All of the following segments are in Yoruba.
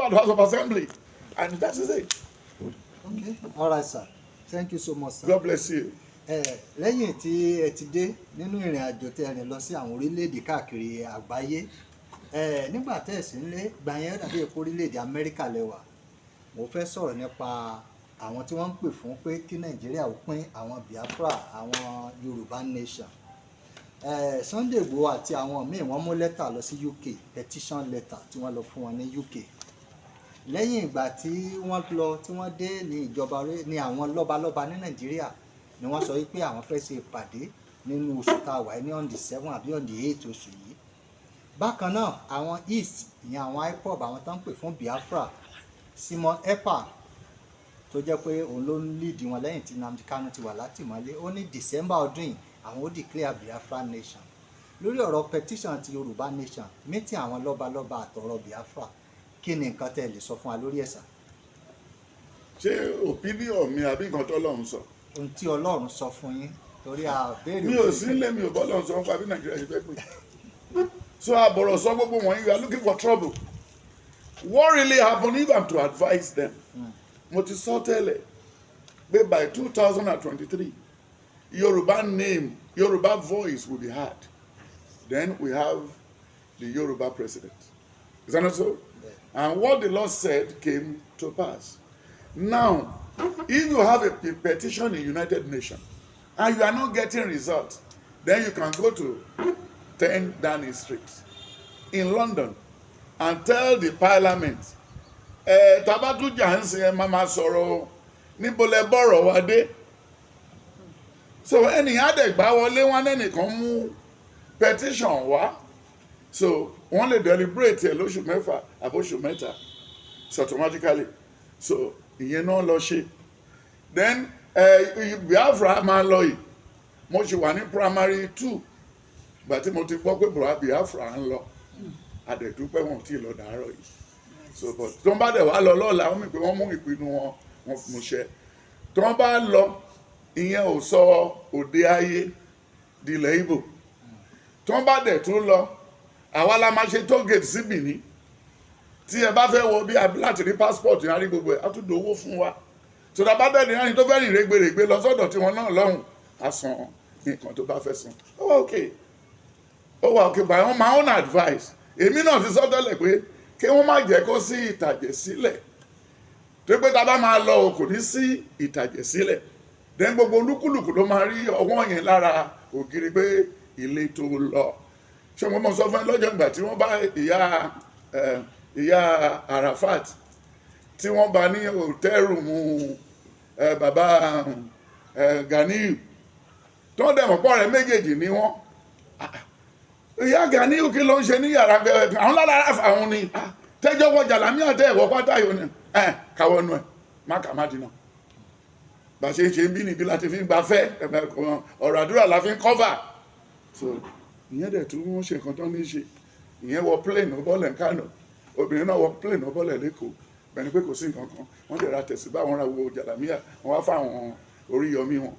member of the House of Assembly, and that is it. Okay, all right, sir. Thank you so much, sir. God bless you. Ẹ lẹ́yìn tí ẹ ti dé nínú ìrìn àjò tẹ́ ẹ rìn lọ sí àwọn orílẹ̀-èdè káàkiri àgbáyé, ẹ nígbà tẹ́ ẹ sì ń lé gbà yẹn, dàbí èkó orílẹ̀-èdè Amẹ́ríkà lẹ́wà. Mo fẹ́ sọ̀rọ̀ nípa àwọn tí wọ́n ń pè fún pé kí Nàìjíríà ó pín, àwọn Biafra, àwọn Yorùbá nation. Sunday Igboho àti àwọn míì, wọ́n mú lẹ́tà lọ sí UK, petition letter tí wọ́n lọ fún wọn ní UK. Lẹ́yìn ìgbà tí wọ́n lọ, tí wọ́n dé ní ìjọba ní àwọn lọ́balọ́ba ní Nàìjíríà ni wọ́n sọ wípé àwọn fẹ́ ṣe ìpàdé nínú oṣù tá a wà ní on the 7 àbí on the 8 oṣù yìí. Bákan náà, àwọn East, ìyẹn àwọn IPOB, àwọn tó ń pè fún Biafra, Simon Ekpa tó jẹ́ pé òun ló ń lead wọn lẹ́yìn tí Nnamdi Kanu ti wà látìmọ́lé, ó ní December ọdún yìí, àwọn ó declare Biafra nation. Lórí ọ̀rọ̀ petition ti Yorùbá nation, meeting àwọn lọ́balọ́ba àtọ̀rọ̀ Biafra, kí ni nǹkan tẹ́ ẹ lè sọ fún wa lórí ẹ̀, sir? Ṣé opinion mi àbí nǹkan tó lọ́hùn sọ? Ohun tí Ọlọ́run sọ fún yín, torí a béèrè. Mi ò sí nílé, mi ò bọ́ lọ́hùn sọ nípa bí Nàìjíríà ṣe fẹ́ pè. So àbọ̀rọ̀ sọ gbogbo wọ̀nyí, you are looking for trouble. What really happened, if I'm to advise them, mo ti sọ tẹ́lẹ̀ pé by 2023, Yoruba name, Yoruba voice will be heard. Then we have the Yoruba president. Is that not so? And what the Lord said came to pass. Now, if you have a petition in United Nations and you are not getting results, then you can go to 10 Downing Street in London and tell the parliament, ẹ tabatujà ń sin, ẹ máa ma sọ̀rọ̀ o, níbo lẹ bọ̀rọ̀ wa dé? So ẹnìyàn àdẹ̀gbá wọlé wọn, ẹnìkan mú petition wá, so wọ́n lè deliberate ẹ̀ lóṣù 6 àbóṣù 3. So automatically, so ìyẹn náà lọ ṣe. Then Biafra máa lọ yìí, mo ṣì wà ní primary two gbà tí mo ti gbọ́ pé bùrọ̀ Biafra ń lọ. Àdẹ̀dúpẹ́ wọn ò tí ì lọ dàárọ̀ yìí. So but tí wọ́n bá dẹ̀ wá lọ lọ́la, wọ́n mì pé wọ́n mú ìpinnu wọn, wọ́n mú ṣẹ. Tí wọ́n bá lọ, ìyẹn ò sọ òde ayé dilẹ̀ Ìgbò. Tí wọ́n bá dẹ̀ tún lọ, àwa la máa ṣe toll gate sí Benin. Tí ẹ bá fẹ́ wọ bí láti rí passport yẹn, á rí gbogbo ẹ̀, á tún dowó fún wa. Tó dá bá bẹ́ẹ̀ ní ẹni tó fẹ́ rìn rẹ́gbẹ̀rẹ́gbẹ́ lọ sọ́dọ̀ tí wọ́n náà lọ́hùn, á san nǹkan tó bá fẹ́ san. Ó wà okay, ó wà okay. By my own advice, èmi náà ti sọ tẹ́lẹ̀ pé kí wọ́n má jẹ́ kó sí ìtàjẹ̀ sílẹ̀, tó pé tá a bá máa lọ o, kò ní sí ìtàjẹ̀ sílẹ̀. Then gbogbo olúkúlùkù ló máa rí ọwọ́ yẹn lára ògiri pé ilé tó lọ. Ṣé mo mọ sọ fún ẹ lọ́jọ́ ìgbà tí wọ́n bá ìyá Arafat, tí wọ́n bá ní hotel room bàbá Ganiyu, tí wọ́n dẹ̀ mọ̀ pọ̀ rẹ̀ méjèèjì ní wọ́n, ìyá Ganiyu, kí ló ń ṣe ní yàrá àwọn lára àwọn ni tẹ́jọ́ wọ jàlámíà tẹ́ ẹ̀wọ̀ pátá yìí ni ẹ̀ káwọ́ nù ẹ̀ má kà má dínà. Bá ṣe ń ṣe ń bí níbi láti fi ń gbafẹ́, ọ̀rọ̀ àdúrà la fi ń cover. So ìyẹn dẹ̀ tún wọ́n ṣe nǹkan tó ní ṣe. Ìyẹn wọ plane, ó bọ́lẹ̀ ń Kánò. Obìnrin náà wọ plane, ó bọ́lẹ̀ l'Ékòó, bẹ́ẹ̀ ni pé kò sí nǹkan kan. Wọ́n dẹ̀ ra tẹ̀síbá, wọn ra wo jàlámíà, wọ́n wá fáwọn Oríyọmí wọn.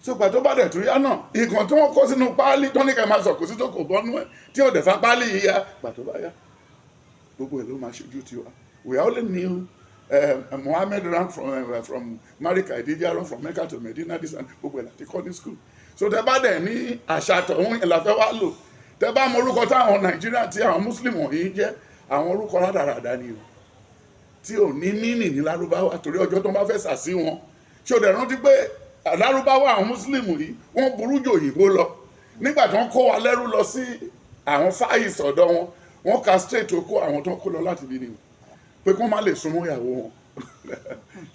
So gbà tó bá dẹ̀ tún yá náà, ìkan tí wọ́n kó sínú páálí tó ní ká máa sọ̀kò sí tó kò bọ́nú ẹ̀, tí ò dẹ̀ fa páálí yìí ya, gbà tó bá yá, gbogbo ẹ̀ ló máa ṣojú tiwa. We only knew Muhammad ran from Marika Idija, run from Mecca to Medina, this and gbogbo ẹ̀ láti kọ́ ní school. So tẹ bá dẹ̀ ní àṣà tọ̀hún yẹn la fẹ́ wá lò, tẹ bá mọ orúkọ táwọn Nàìjíríà tí àwọn Muslim wọ̀nyí jẹ́, àwọn orúkọ rádaràda ni o, tí ò ní mínì ní Lárúbáwá, torí ọjọ́ tó ń bá fẹ́ sà sí wọn. Ṣé o dẹ̀ rántí pé Lárúbáwá, àwọn Muslim yìí, wọ́n burú jù òyìnbó lọ? Nígbà tí wọ́n kó wa lẹ́rú lọ sí àwọn fáìsì ọ̀dọ̀ wọn, wọ́n castrate tó kó àwọn tó ń kó lọ láti bí ni o, pé kí wọ́n má lè súnmọ́ ìyàwó wọn,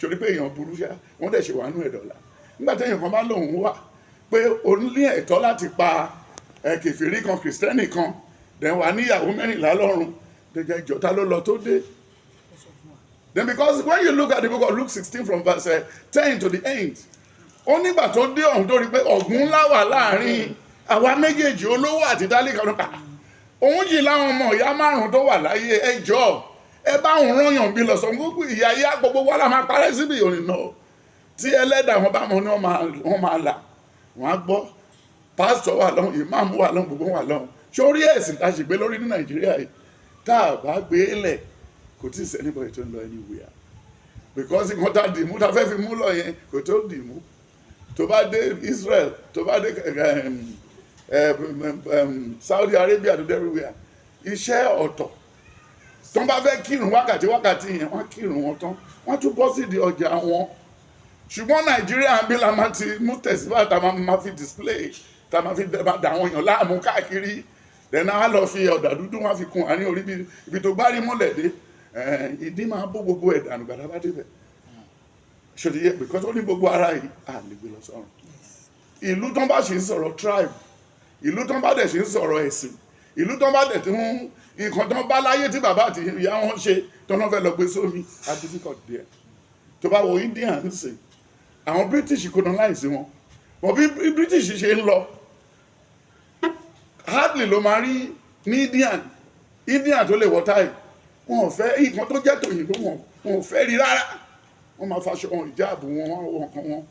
torí pé èèyàn burú ṣá. Wọ́n dẹ̀ ṣe wà nú ẹ̀dọ̀là. Nígbà tí èèyàn kan bá lòun wà pé o ní ẹ̀tọ́ láti pa ẹ kèfèrí kan, Kìrìsìtẹ́nì kan, dẹ̀ wà níyàwó 14 lọ́rùn dẹ̀jẹ̀ ìjọta ló lọ tó dé. Then because when you look at the book of Luke 16 from verse 10 to the end, ó nígbà tó dé ọ̀hún, tó rí pé ọ̀gbun ńlá wà láàrin àwa méjèèjì, olówó àti tálíkà nípa òun yìí, láwọn ọmọ ìyá márùn tó wà láyé, ẹ jọ̀ọ́, ẹ bá òun rányàn bí lọ sọ gbogbo ìyá yá, gbogbo wa la máa parẹ́ síbi òrìn náà. Tí ẹlẹ́dàá wọn bá mọ ní wọ́n máa là, wọ́n á gbọ́. Pásítọ̀ wà lọ́hùn, ìmáàmù wà lọ́hùn, gbogbo wà lọ́hùn. Sórí ẹ̀sìn tá a sì gbé lórí ní Nàìjíríà yìí, tá a bá gbé lẹ̀. Kò tí ì sí anybody tó ń lọ anywhere, because nǹkan tá a dì mú, tá a fẹ́ fi mú lọ yẹn, kò tó dì mú. Tó bá dé Israel, tó bá dé Saudi Arabia, tó dé everywhere, iṣẹ́ ọ̀tọ̀. Tó bá fẹ́ kírun wákàtí wákàtí yẹn, wọ́n kírun wọn tán, wọ́n tún bọ́ sí di ọjà wọn. Ṣùgbọ́n Nàìjíríà ń bí la máa ti mú tẹ̀síwá, tá a máa fi display, tá a máa fi dà àwọn èèyàn láàmú káàkiri. Then á lọ fi ọ̀dà dúdú, wọn fi kun àárín orí bí ibi tó gbárí mọ́lẹ̀ dé. Ìdí máa bó gbogbo ẹ̀ dànù gbàdá bá débẹ̀ ṣòdì yẹ, because ó ní gbogbo ara yìí à lè gbé lọ sọ́run. Ìlú tó ń bá ṣe ń sọ̀rọ̀ tribe, ìlú tó ń bá dẹ̀ ṣe ń sọ̀rọ̀ ẹ̀sìn, ìlú tó ń bá dẹ̀ tí ń nǹkan tó ń bá láyé tí bàbá àti ìyá wọn ṣe tó ń fẹ́ lọ gbé sómi á difficult díẹ̀. Tó bá wo India ń sìn, àwọn British colonize wọn, but bí British ṣe ń lọ, hardly ló máa rí ní Indian tó lè wọ tie. Wọn ò fẹ́ nǹkan tó jẹ́ tòyìnbó, wọn ò fẹ́ rí rárá. Wọ́n máa faṣọ wọn, ìjáàbù wọn, wọ́n wọ nǹkan wọn.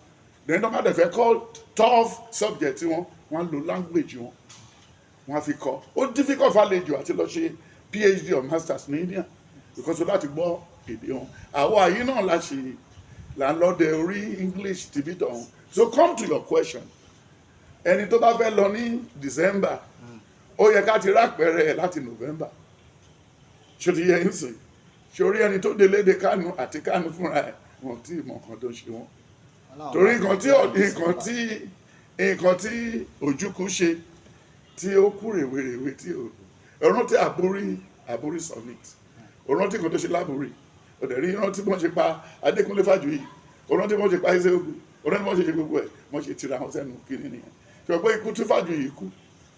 Then tó bá dẹ̀ fẹ́ kọ́ tough subject wọn, wọ́n á lo language wọn, wọ́n á fi kọ́. Ó difficult fàlejò àti lọ ṣe PhD or masters ní India, because o láti gbọ́ èdè wọn. Àwa yìí náà la ṣe là ń lọ́dẹ orí English tìbí tọ̀hún. So come to your question, ẹni tó bá fẹ́ lọ ní December, ó yẹ ká ti rápẹrẹ ẹ̀ láti November. Ṣó ti yẹ ń sìn? Ṣorí ẹni tó délé de Kánú àti Kánú fúnra ẹ̀, wọn tí ì mọ nǹkan tó ń ṣe wọn, torí nǹkan tí Ojukwu ṣe tí ó kú rèwerèwe, tí ó rántí Àbúrí summit, ó rántí nǹkan tó ṣe lábúrí, ó dẹ̀ rí rántí bọ́n ṣe pa Adékúnlé Fájuyì, ó rántí bọ́n ṣe pa Ezeogu, ó rántí bọ́n ṣe ṣe gbogbo ẹ̀, wọ́n ṣe tira wọn sẹ́nu kiri nìyẹn. Ṣe pé ikú tí Fájuyì kú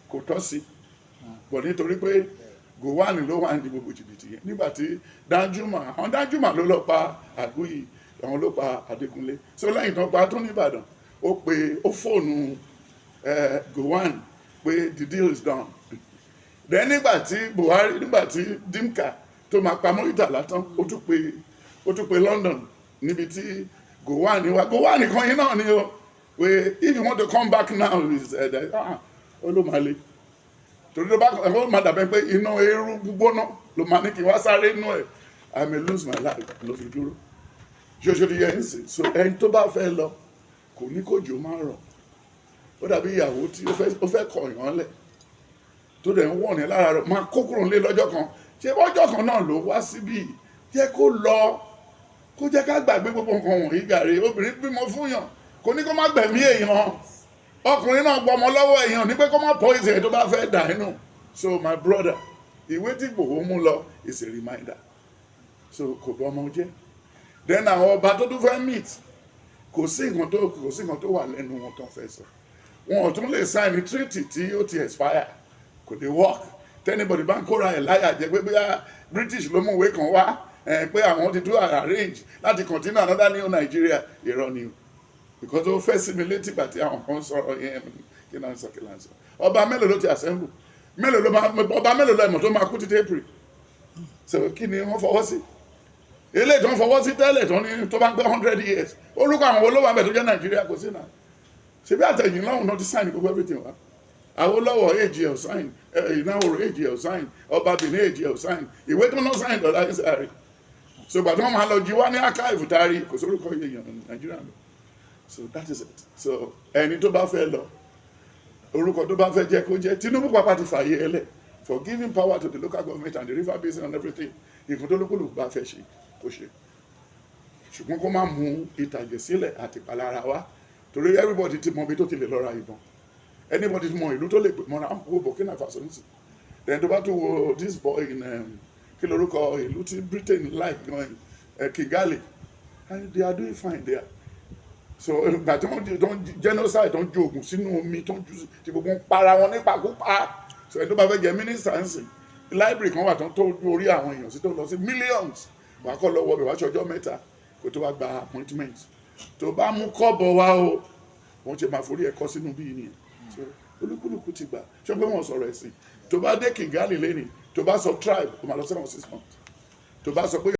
kò tọ́ sí bọ̀, nítorí pé Gowon ló wà ní gbogbo jìbìtì yẹn. Nígbà tí Danjuma, àwọn Danjuma ló lọ pa Àgúyì, àwọn ló pa Adékúnlé. So lẹ́yìn tó pa tó ní Ìbàdàn, ó pe, ó fóònù Gowon pé the deal is done. Then nígbà tí Buhari, nígbà tí Dimka tó máa pa Murtala tán, ó tún pe London níbi tí Gowon wà. Gowon kan yín náà ni o, pé if you want to come back now is ah, ó ló máa le, torí tó bá ó máa dàbẹ́ pé iná eérú gbígbóná ló máa ní kí n wá sáré inú ẹ̀, I may lose my life, ló fi dúró. Ṣoṣo ti yẹ ń sìn. So ẹni tó bá fẹ́ lọ, kò ní kó jò máa rọ̀. Ó dàbí ìyàwó tí ó fẹ́ kọ̀yàn lẹ̀, tó dẹ̀ ń wọ̀n ní lára rẹ̀, máa kó kúrò nílé lọ́jọ́ kan. Ṣé ọjọ́ kan náà ló wá síbí? Jẹ́ kó lọ, kó jẹ́ ká gbàgbé gbogbo nǹkan wọ̀nyí gàrí. Obìnrin bímọ fún yàn, kò ní kó má gbẹ̀mí èèyàn. Ọkùnrin náà gbọmọ lọ́wọ́ èèyàn, ní pé kó má poison ẹ̀ tó bá fẹ́ dà inú. So my brother, ìwé tí Ìgbòho mú lọ is a reminder, so kò bọ́ ọmọ jẹ́. Then àwọn ọba tó tún fẹ́ meet, kò sí nǹkan tó wà lẹ́nu wọn tó fẹ́ sọ. Wọn ò tún lè sign treaty tí ó ti expire, kò lè work. Tí anybody bá ń kóra ẹ̀ láyà jẹ́ pé bóyá British ló mú ìwé kan wá pé àwọn ti tún arrange láti continue another new Nigeria, irọ́ ni o, because ó fẹ́ sí mi létí ìgbà tí àwọn kan sọ̀rọ̀ yẹn. Kí náà ń sọ? Kí náà ń sọ? Ọba mélòó ló ti assemble? Mélòó ló máa, ọba mélòó ló ẹ̀mọ̀ tó máa kú títí April? So kí ni wọ́n fọwọ́ sí? Eléyìí tó ń fọwọ́ sí tẹ́lẹ̀, tó ní tó bá ń pẹ́ 100 years, orúkọ àwọn olówó àbẹ̀ tó jẹ́ Nàìjíríà kò sí náà. Ṣebí àtẹ̀yìn lọ́hùn náà ti sign gbogbo everything wa. Awólọ́wọ̀ age ẹ̀ sign, Ìnáwó age ẹ̀ sign, ọba Benin age ẹ̀ sign, ìwé tó náà sign dọ̀là ẹ̀ sáré. So gbà tí wọ́n máa lọ jí wá ní archive tari, kò sórúkọ èèyàn Nàìjíríà lọ. So that is it. So ẹni tó bá fẹ́ lọ, orúkọ tó bá fẹ́ jẹ́ kó jẹ́. Tinubu pàpà ti fààyè ẹlẹ̀ for giving power to the local government and the river basin and everything. Nǹkan tó lókùlù bá fẹ́ ṣe, kó ṣe, ṣùgbọ́n kó má mú ìtàjẹ̀ sílẹ̀ àti ìpalára wá, torí everybody ti mọ ibi tó ti lè lọ ra ìbọn, anybody ti mọ ìlú tó lè pè mọ́ra. Wo Burkina Faso nísìn. Then tó bá tún wo this boy in kí lorúkọ ìlú tí Britain like gan, Kigali, and they are doing fine there. So ìgbà tí wọ́n tó ń genocide, tó ń ju oògùn sínú omi, tó ń ju tí gbogbo ń para wọn nípakúpa. So ẹni tó bá fẹ́ jẹ mínísítà ń sìn, library kan wà tó ń tó orí àwọn èèyàn sí, tó lọ sí millions, wàá kọ́ lọ́wọ́ bẹ̀, wá ṣọjọ́ 3 kó tó wá gba appointment. Tó bá mú kọ́bọ̀ wá o, wọ́n ṣe máa forí ẹ̀kọ́ sínú bíi nìyẹn. So olúkúlùkù ti gbà ṣé pé wọ́n sọ̀rọ̀ ẹ̀sìn. Tó bá dé Kigali lẹ́nìí, tó bá sọ tribe, ó máa lọ sẹ́wọ̀n 6 months. Tó bá sọ pé